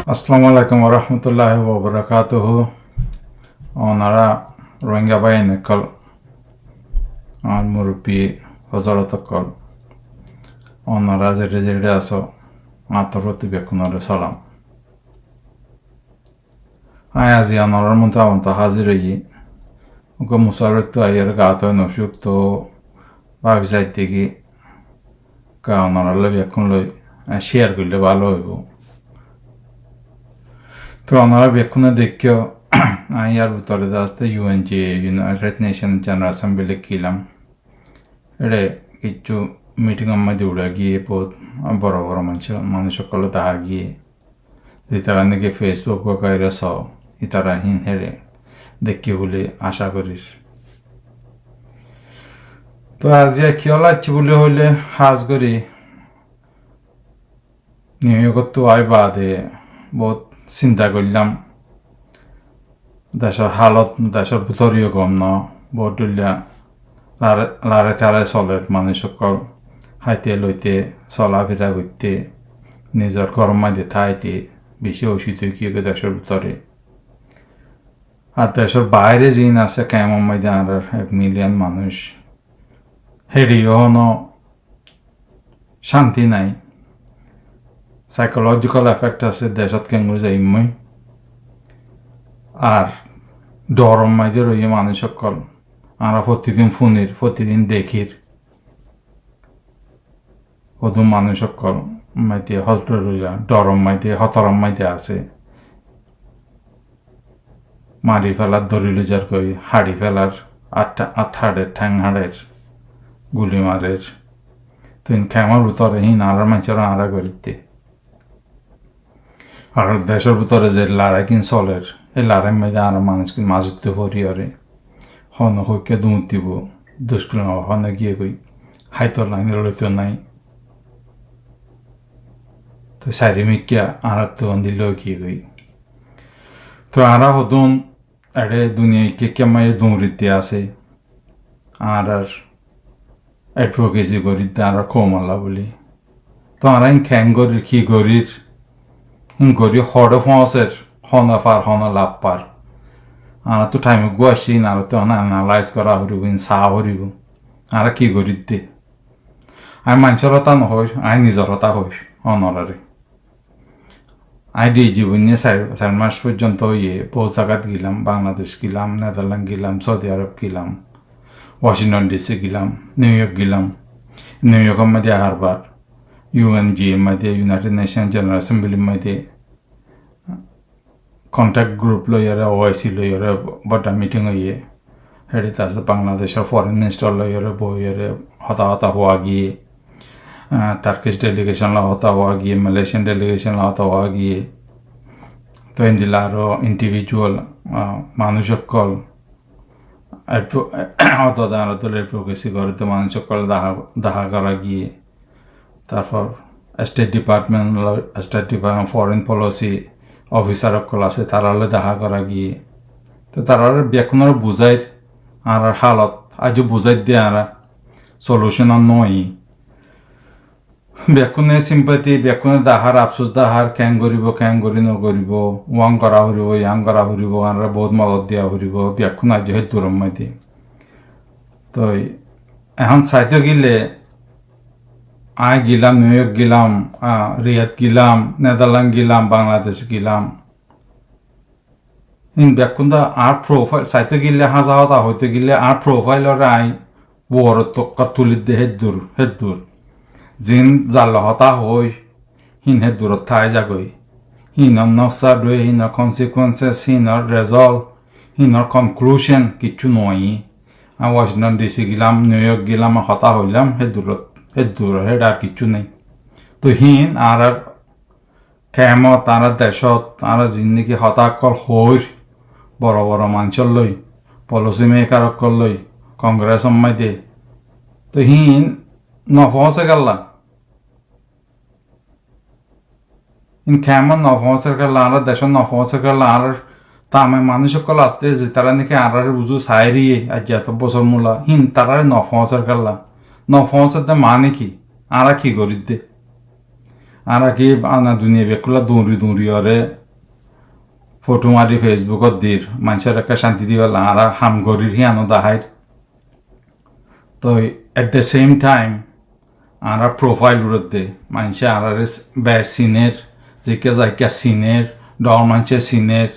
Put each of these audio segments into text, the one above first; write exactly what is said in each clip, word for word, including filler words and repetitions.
Assalamu alaikum warahmatulláhi wabarakátuhu. Ónara Rohingya báiyain ókkol, añár murubbi hózorot ókkol, ónara zeçé zeçé asó, añár torfóttu bekkúnoré salam. Añí aziya ónarar mutabek házir óiyi. Uggwá musáfirottú aiyóre gat ói nosúk, tóu báfi saidde ki, ka ónarallá bekkún loi, ah, share goillé bála óibo. Tóu ónara bekkúne deikkó, añí yar bútore de asté U N G A, United Nations General Assembly giyílam. Ére kessú meeting or maze uçá giyé, bout boro boro manúic, manúic ókkol dahá giyé. Itará niki Facebook o kairó só, itará hín ére deikkí buli acá gorír. Tóu aziya kiyólla aiccí buli hoilé, hás gorí New York ottu aái baade bout sinta goillám. Decór hálot, decór bútore yó gom no, bout dhoilla lare, lare tare soler manúic ókkol, háite loite, solafira goitté, nizor góror maze táite, beci ocubida ói giyé decór bútore. Ar decór baáre ziín asé kemfor maze añárar ek million manúic, héçe yó honó cánti nái. Psychological effect asé decót keéngorí zaiyum. Ar dhoror maze roiyé manúic ókkol. Añára fottidin funir, fottidin dekír. Hodún manúic ókkol maze hotor roiyé, dhoror maze, hotoror maze asé. Mari félar, dóri loi zargói, hári félar, át, át hárer, théng hárer, guli marer. Tóu hín kemfor bútore hín añárar maincóre añára gorídde. Ar decór bútore ze larái gín soler, é larái maze añára manúic gín mazóttu fori óre. Hone hoikká duñr dibo, duckulon hone giyé goi, háito nái, loito nái. Tóu sairi mikká añárattu ondilla ói giyé goi. Tóu añára hodún eçé duniya ikká ikká maze duñridde asé. Añárar advocacy gorídde añárar koumolla buli. Tóu añára hín keén gorír, ki gorír, hín gorí hoçé foóñser, hone far, hone laf far. Añárattu time uggwá aiccé, hín añárattu hone analyze gorá foribó, hín saá foribó. Añára ki gorídde? Añí maincór hotá nohoóir, añí nizor hotá hoóir, ónorare. Añí D G boinné sair, sair mac foijjonto óiye, bout zagat gilám, Bangladec gilám, Netherland gilám, Saudi Arab gilám, Washington D C gilám, New York gilám. New York or maze ahárbár, U N G A r maze, United Nations General Assembly r maze, contact group loiyóre, O I C loiyóre bodda meeting óiye. Héçe asé Bangladecor foreign minister loiyóre boiyóre hotá hotá hoá giyé. Ah, Turkish delegation loi hotá hoá giyé, Malaysian delegation loi hotá hoá giyé. Tóu endilla aró individual, ah, manúic ókkol, advo-, advocacy gorédde manúic ókkol dahá, dahá gorá giyé. Tarfor State Department loi, State Department foreign policy officer ókkol asé, tará loi dahá gorá giyé. Tóu tará bekkúnore buzáir, añárar hálot, aijjó buzáidde añára, solution ar no óiye. Bekkúne sympathy, bekkúne dahár, afsus dahár, keén goríbo, keén gorí no goríbo, uán gorá foribó, yián gorá foribó, añára bout modot diya foribó, bekkún aijjó héddur or maze. Tóu ehón saito gile, añí gilám, New York gilám, ah, Riyadh gilám, Netherland gilám, Bangladec gilám. Hín bekkún de añár profile, saito gile, háñsa hotá hoito gile, añár profile ore añí uorottu ekkán tulidde héddur, héddur. Ziín zar loi hotá hoói, hín héddurot tái zagói. Híinor noksa dói, híinor consequences, híinor result, híinor conclusion kiccú no óiye. Añí Washington D C gilám, New York gilám, hotá hoilám, héddurot, héddur, héçe ar kiccú nái. Tóu híin añárar kemot, añárar decót, añára zindigi hotá ókkol hoóir, boro boro manúcor loi, policy maker ókkol loi, Congress or maze, tóu híin no foóñse kiyólla. Hín kemot no foóñser kiyólla, añárar decót no foóñser kiyólla, añárar tamaim manúic ókkol asé de, tará niki añárar uzu saáir, aijja eto bosór mula, híin tarare no foóñser kiyólla. No foóñser de mani ki? Añára ki gorídde? Añára ki ana duniyai bekkúla duñri duñri óre fothó mari Facebookot dir, maincóre ekká cánti dibálla añára ham gorír hían ó daháir. Toi at the same time añára profile uçódde, maincé añáráre s-, beci siner, zeikká zaikká siner, dhoóñr maincé siner.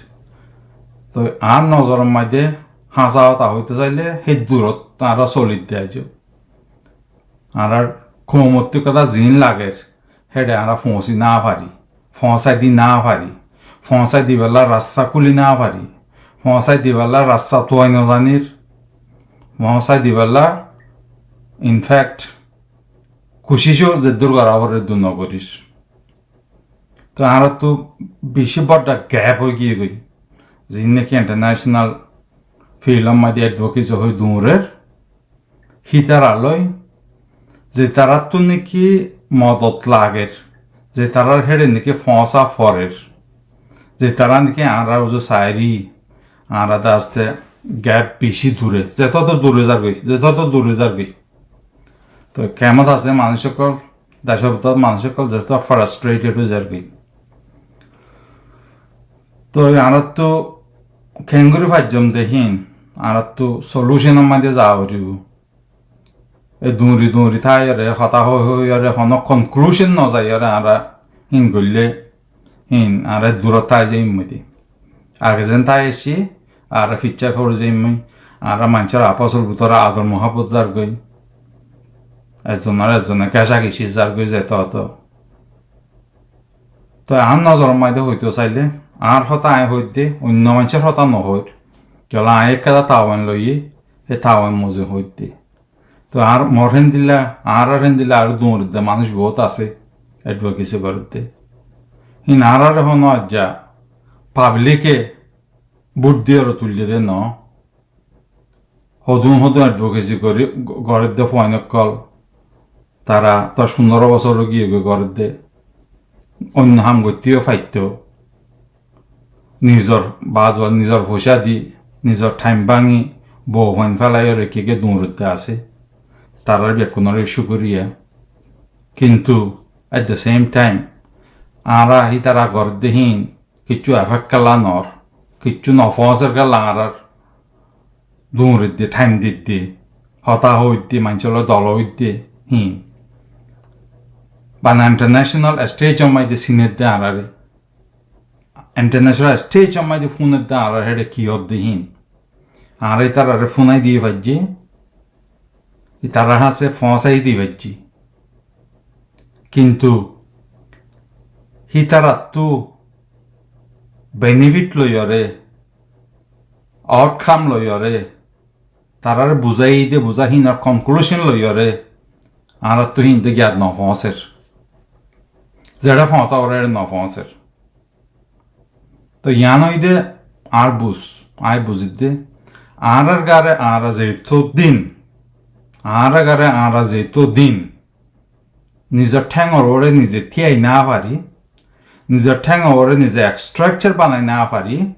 Toi añár nozoror maidé háñsa hotá hoitó sailé hé durót añára solidde aijjó. Añárar koumottú kotá ziín lager, héçe añára foóñsi náfari, foóñsai di náfari, foóñsai dibálla rasta kúli náfari, foóñsai dibálla rasta tuai nozanir, foóñsai dibálla, in fact, kucíc ó zeddúr gorá foré eddúr nogorír. Toi añáráttu bicí bodda gap ói giyé goi. Ziín niki international field or maidé advocacy hoi duñrer, hítarallói, zetaráttu niki modot lager, zetarár héçe niki foóñsa forer, zetará niki añára uzu sairi, añára de aste gap bicí dure, zetóto dure zargoi, zetóto dure zargoi. Toi kemot asé manúic ókkol, decór bútore manúic ókkol zetóto frustrated ói zargoi. Toi añáráttu kengori faijjóm de hín, añáráttu solution or maidé za foribó. E duñri duñri táiyore, hotá hoi hoiyore, honó conclusion nozaiyore añára hín goillé, hín añára durot tái zaiyum de. Age zen tái aiccí, añára ficcá fori zaiyum, añára maincór afosor bútore ador muhábbot zargoi. Ezzonor ezzone geca geci zargoi zetóto. Toi añár nozoror maidé hoitó sailé, añár hotá añí hoidde, oinno maincór hotá nohoir. Kiyólla añí ekkán tawen loiyé, hé tawen mozi hoidde. Toi añár mor héndilla, añárár héndilla aró duñridde manúic bout asé, advocacy goredde. Hín añáráre honó aijja public e vote diyóre tuillé de no. Hodún hodún advocacy gori, goredde fuain ókkol, tara doc fundoro bosór giyé goi goredde, oinno ham goittó yó faittó, nizor baduwa, nizor foicá di, nizor thaim báñgi, bou fuain félai yó rekki giyé duñredde asé, tarár bekkúnoré cúkuriya. Kintu at the same time, añára hítara goredde hín, kiccú effect kiyólla noór, kiccú nofoóñser kiyólla añárár duñridde, thaim didde, hotá hoidde, maincólla dol hoidde, híin. Bana international stage or maidé sinedde añáráre. International stage or maidé fúnedde añáráre héçe ki hoódde híin. Añára ítararé fúnai di faijjí, ítarar hañsé foóñsai di faijjí. Kintu hítarattú benefit loiyóre, outcome loiyóre, taráre buzái de buzá híinor conclusion loiyóre, añáráttu híin de giyat nofoóñser. Zeçé foóñsa foré eçé nofoóñser. Toi yián óilde añár buz, aññí buzidde. Añárár gare añára zeitó din, añárár gare añára zeitó din, nizor théngor uore nize tíai náfari, nizor théngor uore nize structure banai náfari,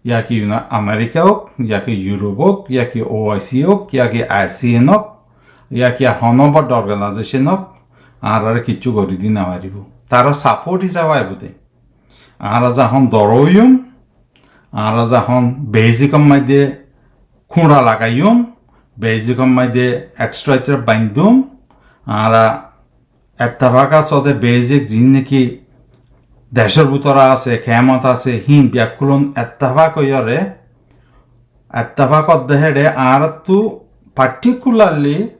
yá ki Uni-, America ók, yá ki Europe ók, yá ki O I C ók, yá ki I C N ók, yá ki ar honó bodda organization ók, añáráre kiccú gorí di nofaribó. Tará support hísabe aibó de. Añára zehón dor óiyum, añára zehón basic or maidé kúñça lagaiyum, basic or maidé structure baindum, añára ettefak asé de basic ziín niki decór bútore asé, kemot asé, híin bekkún ettefak óiyore, ettefak ódde héçe añáráttu particularly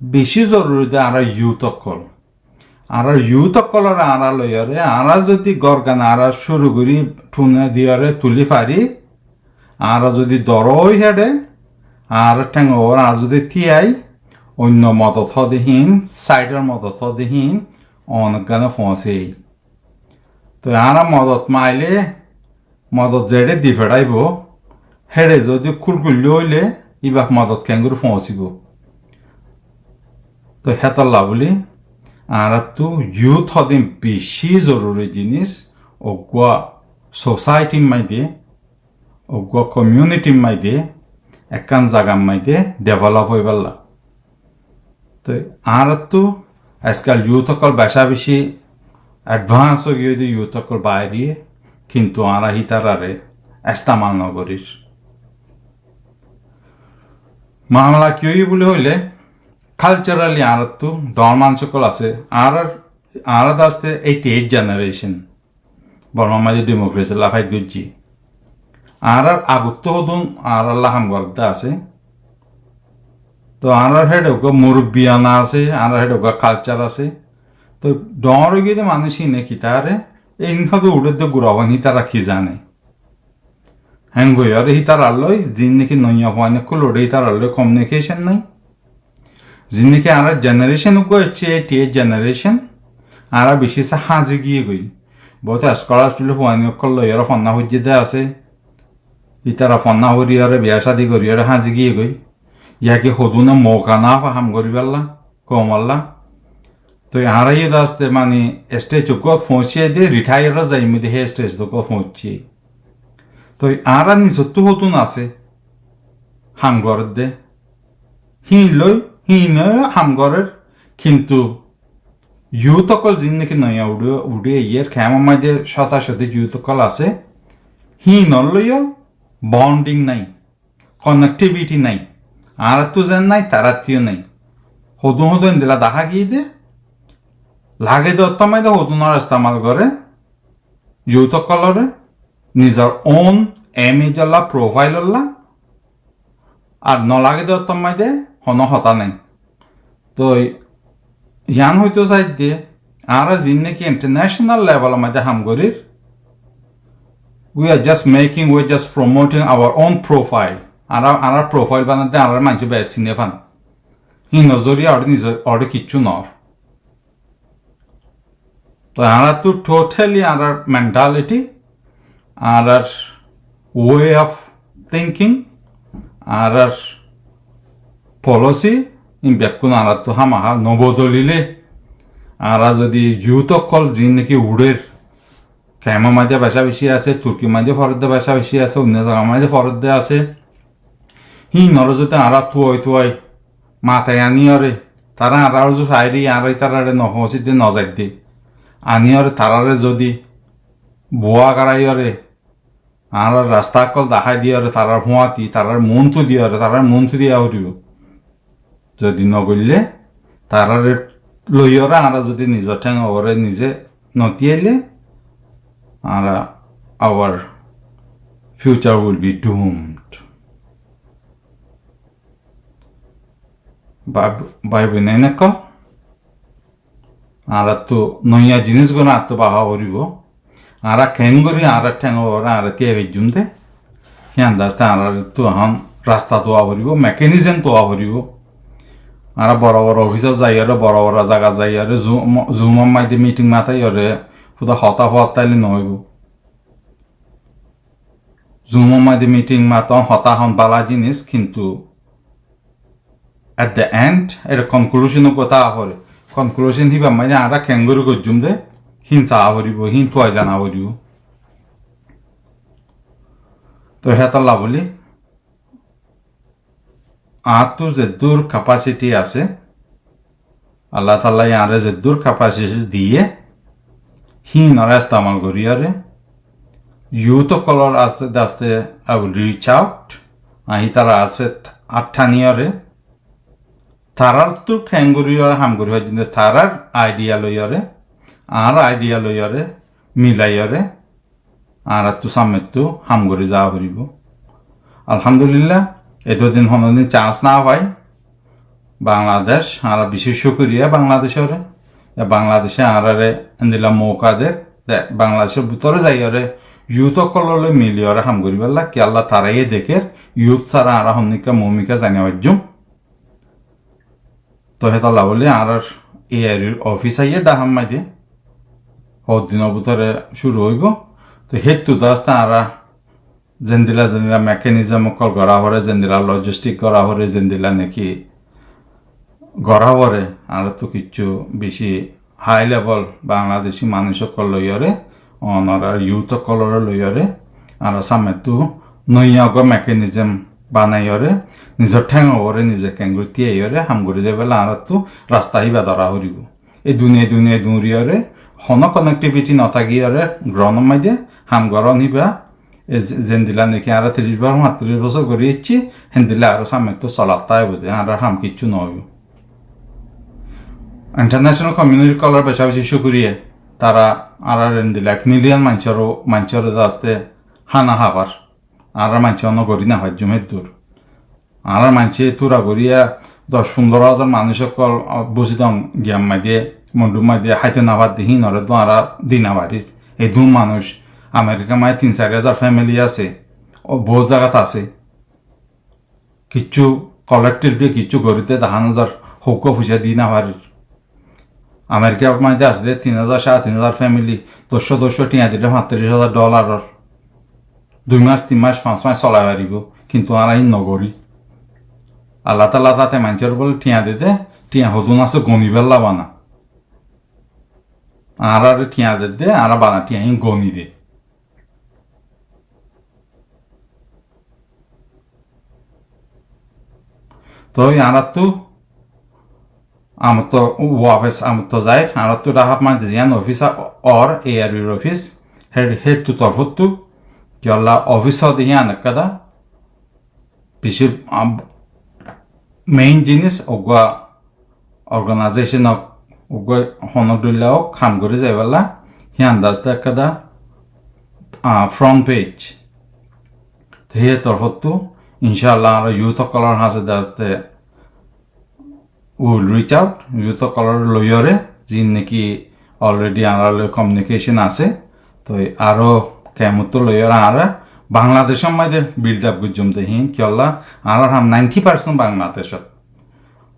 bicí zoruri de añárar youth ókkol. Añárar youth ókkolore añára loiyóre, añára zodi górgan añára cúru gorí thuna diyóre tulí fari, añára zodi dor ói héçe, añárar théngor uore añára zodi tíai, oinno modot hoó de híin, side or modot hoó de híin, onekkán foóñsei. Toi añára modot maile, modot zeçé di feçáibo, héçe zodi kúlkuillú óile, íba modot keéngorí foóñsibo. Toi hétolla bóli, añáráttu youth hodún bicí zoruri jinis, uggúa society r maidé, uggúa community r maidé, ekkán zagar maidé develop óibolla. Toi añáráttu Ajkal youth ókkol becá beci advance ói giyé de youth ókkol baáre, kintu añára hítarare estemal nogorír. Mamela ki óiye buli hoilé, culturally añárattú doñr manúic ókkol asé, añárar, añára de asté eighty eight generation. Bormar maze democracy lla fight goijjí. Añárar agottú hodún añáralla ham gorédde asé. Toi añárar héçe uggúa murubbiana asé, añárar héçe uggúa culture asé. Toi doñr ói giyé de manúic híine ki taré, e infa de uçédde gura fuain hítara ki zane. Héngoiyóre hítarar loi, ziín niki noiya fuain ókkol uçé hítarar loi communication nái. Ziín niki añárar generation uggúa aiccé, eighty eight generation, añára beci sá háñzi giyé goi. Bout scholar scholar fuain ókkol loiyóre fonná foijjé de asé. Ítara fonná foriyóre biyá cádi goriyóre háñzi giyé goi. Yá ki hodúne mouka no fa ham goríballa, koumalla. Toi añára yó de asté mani stage uggúa foóñiccé de, retire zaiyum de hé stage uggúa foóñiccé. Toi añára nizottú hodún asé, ham gorédde. Híin loi, híin loi ham gorér, kintu youth ókkol ziín niki noiya uçí, uçí aiyér, kemor maze cóta cóti youth ókkol asé, híinor loi yó bonding nái, connectivity nái. Añárattú zen nái, taráttu yó nái. Hodún hodún endilla dahá giyé de, lage de ottór maze hodúnor estemal goré, youth ókkolóre nizor own image olla, profile olla, ar no lage de ottór maze honó hotá nái. Toi yián hoitó saidde, añára ziín niki international level or maze ham gorír, we are just making, we are just promoting our own profile. Añára, añárar profile banadde añárar maincé beci sine fan. Híinor zoriya añára nizor, añára kiccú noór. Toi añárattú totally añárar mentality, añárar way of thinking, añárar policy, in bekkún añárattú hámaha no bodolilé, añára zodi youth ókkol ziín niki uçér, kemor maze becá beci asé, Turkir maze foredde becá beci asé, oinno zagar maze foredde asé, híinoré zodi añára tuai tuai matai aníyore, tará añárar uzu sairi, añára ítarare no foóñsidde no zaidde. Aníyore tarare zodi bua garaiyore, añárar rasta ókkol dahái diyore, tarar fúañti, tarar muúntu diyore, tarar muúntu diya foribó. Zodi no goille, tarare loiyore añára zodi nizor théngor uore nize no tiyaile, añára, our future will be doomed. Bái, bái boin ókkol, añárattú noiya jinísgún añárattú báfa foribó. Añára keéngorí añárar théngor uore añára tiyai faijjum de, híyan de asté añárattú ehón rasta tuwa foribó, mechanism tuwa foribó. Añára boro boro ofisot zaiyore, boro boro zagat zaiyore, Zoom, Zoom or maze meeting mataiyore, fúda hotá hoór táile no óibo. Zoom or maze meeting maton, hotá hon bála jinis, kintu at the end, eçe conclusion uggúa táa foré. Conclusion híbar maze añára keéngorí goijjum de, híin saa foribó, híin tuai zana foribó. Toi hétolla buli, añáttu zeddúr capacity asé, Allah Taala ye añáre zeddúr capacity diyé, híinoré estemal goríyore, youth ókkolor aste aste I will reach out, añí hítara asé añár thaniyore, taráttu keéngoríyore ham gorí faijjum de, tarár idea loiyore, añár idea loiyore, milaiyore, añáráttu sámnettú ham gorí zaa foribó. Alhamdulillah, etodin honodin chance no fai. Bangladec, añára beci cúkuriya Bangladecóre. E Bangladece añárare endilla mouka der, de Bangladecór bútore zaiyore youth ókkolor loi miliyore ham goríballa, kiyólla tará ye dekér, youth sára añára honníkka mumkin zai no faijjum. Toi hétolla buli añárar ARUr office aiyé Dhakar maze, hoddinor bútore cúru óibo. Toi héttu de asté añára zendilla zendilla mechanism ókkol gora foré, zendilla logistic gora foré, zendilla niki gora foré, añárattú kiccú beci high level Bangladeshi manúic ókkol loiyore, onorar youth ókkolore loiyore, añára sámnettú noiya uggúa mechanism banaiyore, nizor théngor uore nize keéngorí tiyaiyore ham gorí zaiballa añárattú rasta híba dóra foribó. E duniya, e duniya duriyoré, hono connectivity no tákiyoré, ground or maze ham goron híba, e ze-, zendilla niki añára tiríc bosór, pañtiríc bosór gorí aiccí, héndilla aró sámne ttú solat táibo de, añárar ham kiccú no óibo. International community ókkolor beca beci cúkuriya, tara añárar héndilla ek million maincór, maincór de asté hána hábar. Añárar maincé ono gorí no faijjum héddur. Añárar maincé tura goríya doc fundoro házar manúic ókkol, a, buzí don giyam maze, Mondur maze háito no fadde híinoré dó añára di no farir. Edún manúic, Amerikar maze tin sair házar family asé, ó bout zagat asé. Kiccú collectively kiccú goríte dahá no zar, hókka foicá di no farir. Amerikar maze asé de tin házar, sáre tin házar family, doc cót, doc cót thiañ dile pañtiríc házar dollar or dui mac, tin mac, fañs mac solai faribó, kintu añára hín no gorí. Allah taala tate maincór bóle thiañ dede, thiañ hodún asé goni bella bana. Añárare thiañ dede, añára bana thiañ hín goni de. Toi añárattú amotto wafes amotto zair, añárattú Dhaka maze ziyán office or A R B r office, hé-, héttu torfóttu, kiyólla office de híyan ekkán da, beci, am, main jinis uggwá organization ok, uggwá hono dhoilla ok, ham gorí zaibálla, híyan da asté ekkán da, ah, front page. Te híyar torfóttu, incállah, añára youth ókkolor hañsé de asté, we will reach out, youth ókkolore loiyóre, ziín niki already añárar loi communication asé, toi aró kemottu loiyóre añára Bangladecór maze build up goijjum de híin, kiyólla añárar ham ninety percent Bangladecót.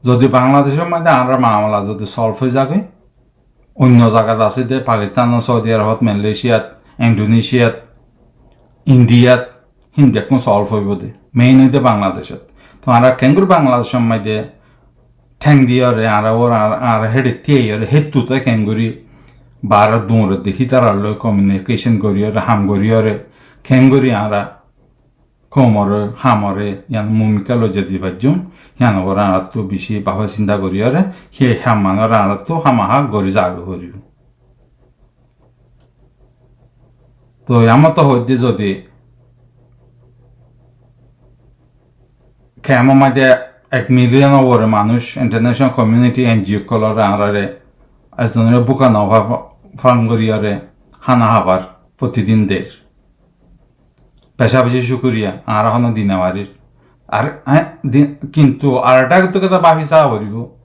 Zodi Bangladecór maze añárar mamala zodi solve ói zagói, oinno zagat asé de, Pakistan, Saudi Arabot, Malaysiat, Indonesiat, Indiat, hín bekkún solve óibo de. Main óilde Bangladecót. Toi añára kengori Bangladecór maze theng diyóre, añára or, añára, añára héçe tíyaiyóre, héttu te kengori baré duñre de, hítarar loi communication goríyóre, ham goríyóre, kengori añára koumore, hamore, yián mumikká loi zai di faijjum, yián uore añárattu beci báfa sinta goríyore, hé ham manor añárattu hámaha gorí zagói foribó. Toi añára to hoidde zodi kemor maze ek million or uore manúic, international community, N G O ókkolore añárare ekzonore búka no fa-, fán goríyore hána hábar fotidin der. Beca beci cúkuriya, añára honó di no farir. Ar, e, di, kintu arektá kotá báfi saá foribó.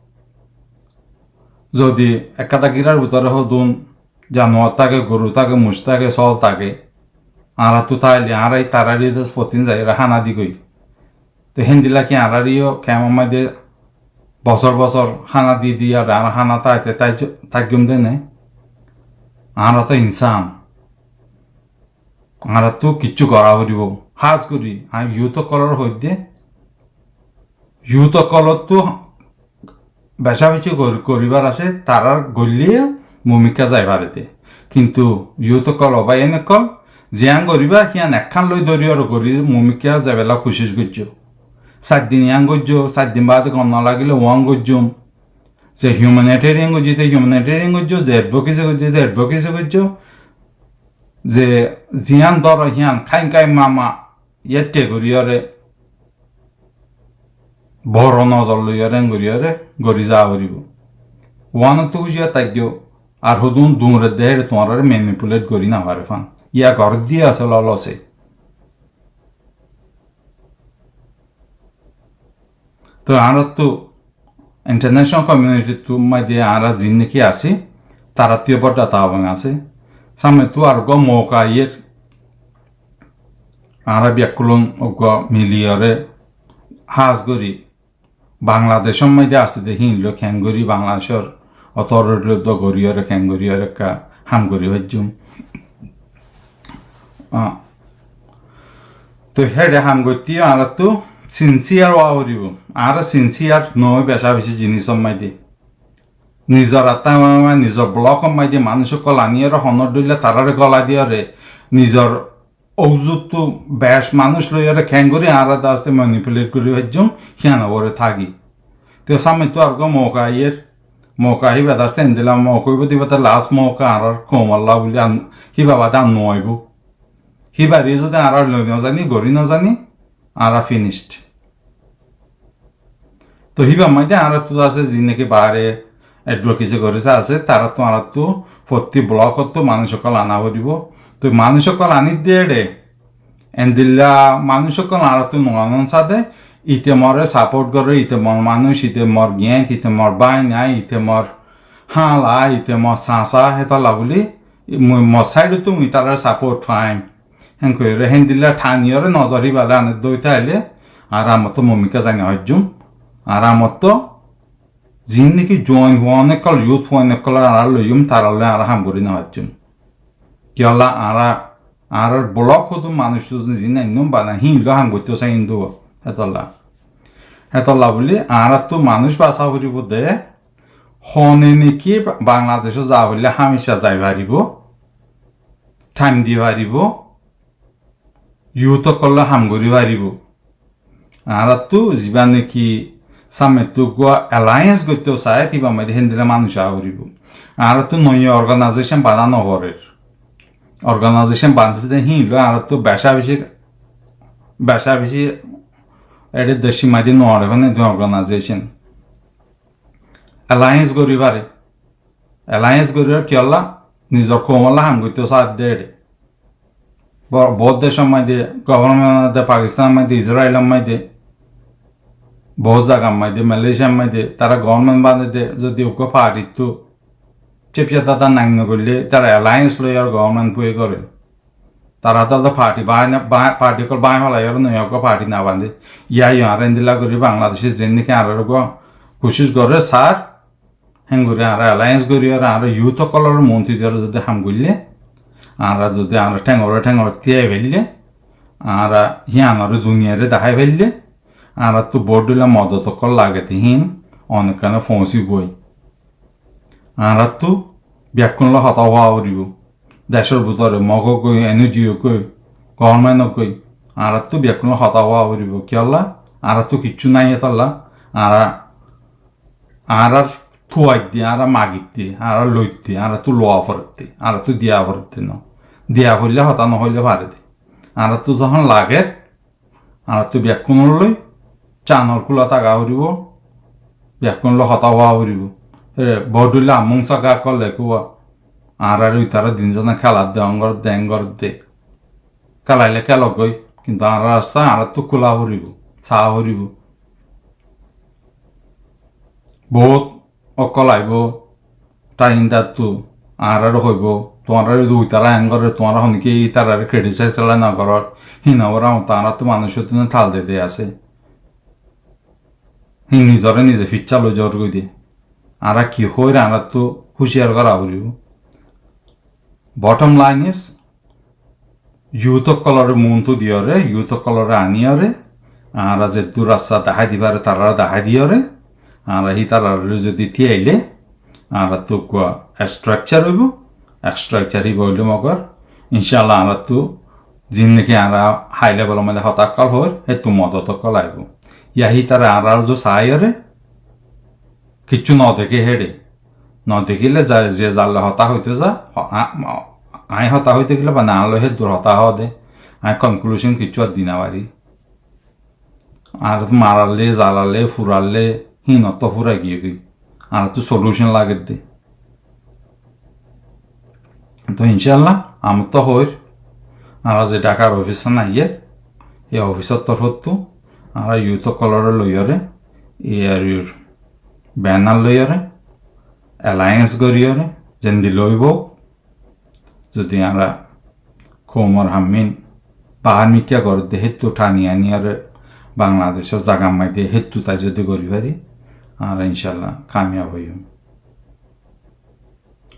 Zodi ekkán gírar bútore hodún januar táke, goru táke, muc táke, sóol táke, añárattu táile añára ítarare de fotin zaiyóre hána di goi. Te héndilla ki añárar yó kemor maze bosór bosór hána di di ar añára hána táite táiggúm de né? Añára to insán. Añárattu kiccú gorá foribó. Hás gorí añí youth ókkolore hoidde, youth ókkolottu beca beci gor-, goríbar asé, tarár goille mumikká zai fare de. Kintu youth ókkol, o bái ókkol, ziyán goríba, híyan ekkán loi dóri ar gorí mumikká zaibálla kucíc goijjó. Sair din yián goijjó, sair din baade gom no lagile uán goijjum. Ze humanitarian goijjé de humanitarian goijjó, ze advocacy goijjé de advocacy goijjó. Ze ziyán dóro híyan káin káin mama yétte goríyore boro nozor loiyore en goríyore gorí zaa foribó. Uánottu kúci táikko, ar hodún duñre de héçe tuáñrare manipulate gorí no fare fán. Yá gorédde asé lolose. Toi añárattu international community ttu maze añára ziín niki así, tarattú yó bodda taawun asé. Sámnettú ar uggwá mouka aiyér, añára bekkún uggwá miliyore hás gorí Bangladecór maze asé de híin loi keéngorí Bangladecór authority loi dó goríyore keéngoríyore ekká ham gorí faijjum. Ah. Toi héçe ham goitté yó añárattu sincere ówa foribó. Añára sincere no ói beca beci jinisor maze. Nizor atta ma-, ma-, nizor block or maze manúic ókkol aniyore honor dhoilla tarare gola diyore nizor ouzuttu bec manúic loiyore keéngorí añára de asté manipulate gorí faijjum, híyan uore táki. Te sámnettú ar uggwá mouka aiyér, Mouka híba de asé, endilla mouka óibo de, híba de last mouka añárar koumolla buli an-, híba bade ar no aibó. Híbaré zodi añára loi no zani, gori no zani, añára finished. Toi híbar maze añárattú asé, ziín niki baáre advocacy gorí asé, taráttú añárattú fottí block ottú manúic ókkol ana foribó. Toi manúic ókkol aní de éçe, endilla manúic ókkol añárattú no anon sáde, ite more support goré, ite mor manúic, ite mor giyáin, ite mor báina, ite mor hála, ite mor sasa, hétolla buli, mui mor side ottú mui tarare support faim. Héngorí héndilla thaniyóre nozor híballa ané dóita aile, añára amottú mumikká zai no faijjum. Añára amottú ziín niki juain fuain ókkol, youth fuain ókkol añára loiyum, taralloi añára ham gorí no faijjum. Kiyólla añára, añárar block hodún manúic hodún ziín ainnúm bana híin loi ham goittó sai hín dua. Hétolla. Hétolla buli añárattú manúic basa foribó de, hone niki Bangladecót za foille hámica zai faribó, thaim di faribó, youth ókkolloi ham gorí faribó. Añárattú zibá niki sámettú uggúa alliance goittó sair, híbar maze héndilla manúic aa foribó. Añárattú noiya organization bana no forer. Organization banasé de híin loi añárattú beca beci, beca beci éçe decir maze no are fán de organization. Alliance gorí fare. Alliance gorí fare kiyólla? Nizor koumolla ham goittó sair de éçe. Bo-, bout decór maze, government or maze, Pakistan or maze, Israel or maze, bout zagar maze, Malaysia r maze, tará government bane de, zodi uggúa party ttú cífiyar dada nai no goille, tará alliance loi ar government boi goré. Tará to, to party báñgi, bá-, party ókkol báñgi félai, ar noya uggúa party no bande. Yá, yá, añára endilla gorí Bangladecé zeén niki añárar uggúa kucíc goré, sar, héngorí añára alliance gorí, ar añára youth ókkolor monti diyóre zodi ham goille, añára zodi añára théngoré théngoré tíyai faille, añára híanoré duniyaré dahái faille, añárattú bout dhoilla modot ókkol lage de hín, onekkán foóñsiboi. Añárattú bekkún loi hotá hoó foribó. Decór bútore Mog ókkol, NGO ókkol, government ókkol, añárattú bekkún loi hotá hoó foribó. Kiyólla? Añárattú kiccú nái hétolla. Añára, añárar tuaidde, añára magidde, añára loidde, añárattú loa foredde, añárattú diya foredde no. Diya foille hotá no hoile fare de. Añárattú zehón lager, añárattú bekkúnor loi channel kúla táka foribó, bekkúnor loi hotá hoó foribó. E, bout dhoilla amung saga ókkol lekúa, añárar uitará din zona kéla de, óngor de, éngor de. Kélaile kélok goi, kintu añárar rasta añárattú kúla foribó, saa foribó. Bout ókkol aibó, thaim dattú, añáráre hoibó, tuáñráre zodi uitará eén gorér, tuáñra honikka ítararé criticize kiyólla no gorór, híin óibo, añárattú manúic ókkol tal de de asé. Híin nizoré nize ficcá loi zor goi de. Añára ki hoóir, añárattú húciyar gorá foribó. Bottom line is, youth ókkolore muntu diyóre, youth ókkolore aniyóre, añára zeddúr rasta dahái di fare, tarare dahái diyóre, añára hítarare loi zodi tíyaile, añárattú uggúa structure óibo, structure híba óile Mogor, incállah añárattú zindigi añára high level or maze hotá ókkol hoóir, héttu modot ókkol aibo. Yá hítara añárar zo saiyóre, kiccú no deké héçe. No dekíle za-, ze zar loi hotá hoitó za, ho-, a-, a-, aññí hotá hoitó gile, mane, añár loi héddur hotá hoó de, aññí conclusion kiccú ar di no fari. Añárattú mararle, zalaile, furaile, híinottú furai giyé goi. Añárattú solution lager de. Toi incállah, añárattú hoóir, añára ze Dhakar office án aiyér, e office or torfóttu, añára youth ókkolore loiyóre, e ar ur banner loiyóre, alliance goríyore, zendilla óibo, zodi añára koumor ham ín bahár mikká gorédde héttu thani aniyóre Bangladecór zagar maze héttu tai zodi gorí fari, añára incállah kamiyab óiyum.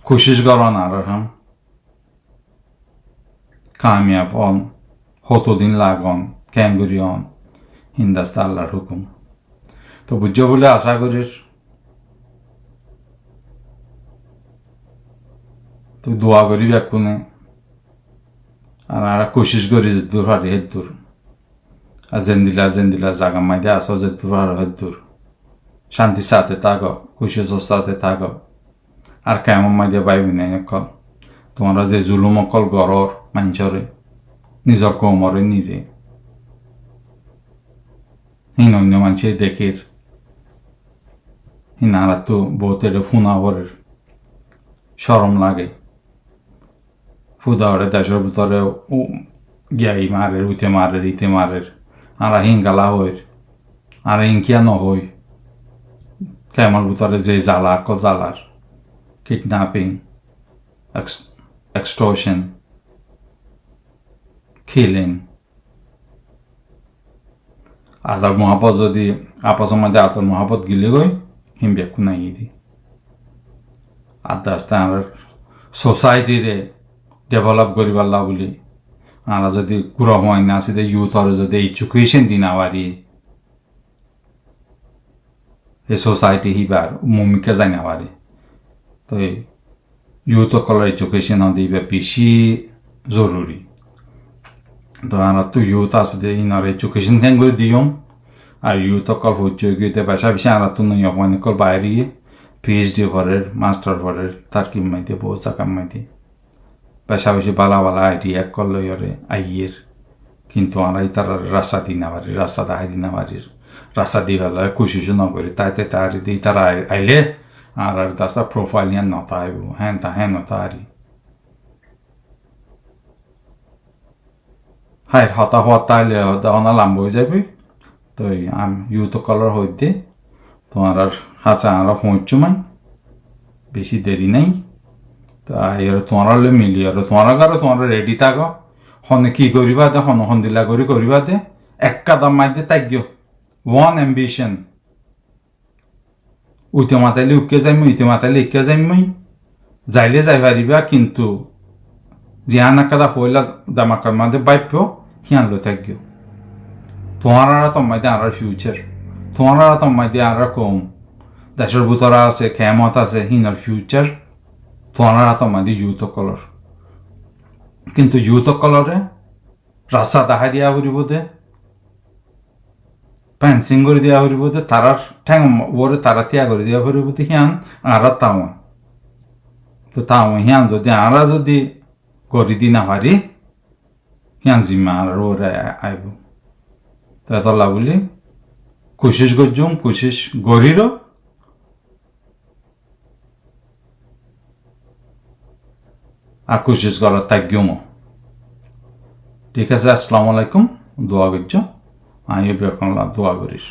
Kucíc gorón añárar ham. Kamiyab óon, hotodin lagon, keéngorí óon, híin de asé Allar hukum. Toi buijjó buli acá gorír. Toi dua gorí bekkúne. Ar añára kucíc gorí zeddúr fari héddur. Ar zendilla, zendilla zagar maze asó zeddúr faro héddur. cántir sáte táko, kúcicor sáte táko. Ar kemor maze bái boin ókkol, tuáñra ze zulum ókkol gorór maincóre, nizor koumoré nize, hín oinno maincé dekír, hín añáráttu boóut ere fúna forer, córom lage. Fúda ore decór bútore u-, giyai marer, uite marer, ite marer. Añára hín gala hoir. Añára hín kiyá no hoi? Kemor bútore ze zala ókkol zalar. Kidnapping, ex-, extortion, killing. Ador muhábbot zodi, afosor maze ador muhábbot gilé goi, hín bekkún aiyé de. Ar aste aste añárar society re develop goríballa buli, añára zodi gura fuain asé de youth ore zodi education di no fari, e society híbar mumikká zai no fare. Toi youth ókkolor education hoó de íba beci zoruri. Toi añáráttu youth asé de, inor education keéngori diyum? Ar youth ókkol foijjé giyé de, beca beci añáráttu noya fuain ókkol baáre giyé, PhD forer, master forer, Tarkir maze, boóut zagar maze. Beca beci bála bála idea ókkol loiyóre aiyér. Kintu añára ítarare rasta di no farir, rasta dahái di no farir. Rasta dibar kucíc no gorir. Táite táite ítara ai-, aile añárar rasta profile yián no táibo, héen tá héen no tári. Háir hotá hoót táile hoóde hona lamba ói zaiboi. Toi añí youth ókkolore hoóidde, tuáñrar hásé añára foóñiccúm añí, beci deri nái. Toi aiyóre tuáñrar loi miliyóre, tuáñrar górot tuáñra ready táko. Hone ki goríba de, hone hondilla gorí goríba de, ek kadam maze táikko. One ambition. Uite mataile uikká zaimói, ite mataile uikká zaimói. Zaile zai faribá, kintu ziyán ekkán foila demakor maze báibo, híyan loi táikko. Tuáñrar átor maze añárar future. Tuáñrar átor maze añárar koum. Decór bútore asé, kemot asé, hínor future. Tuáñrar átor maze youth ókkolor. Kintu youth ókkolore rasta dahái diya foribó de, fencing gorí diya foribó de, tarár théng uore tará tiya gorí diya foribó de, híyan añárar taun. Toi taun híyan zodi añára zodi gorí di no fari, híyan zimma añárar uore a-, aibo. Toi etolla buli kucíc goijjum, kucíc goríro, ar kucíc gorát táikkum. Thík asé, assalamu alaikum, dua goijjo, añí bekkúnolla dua gorír.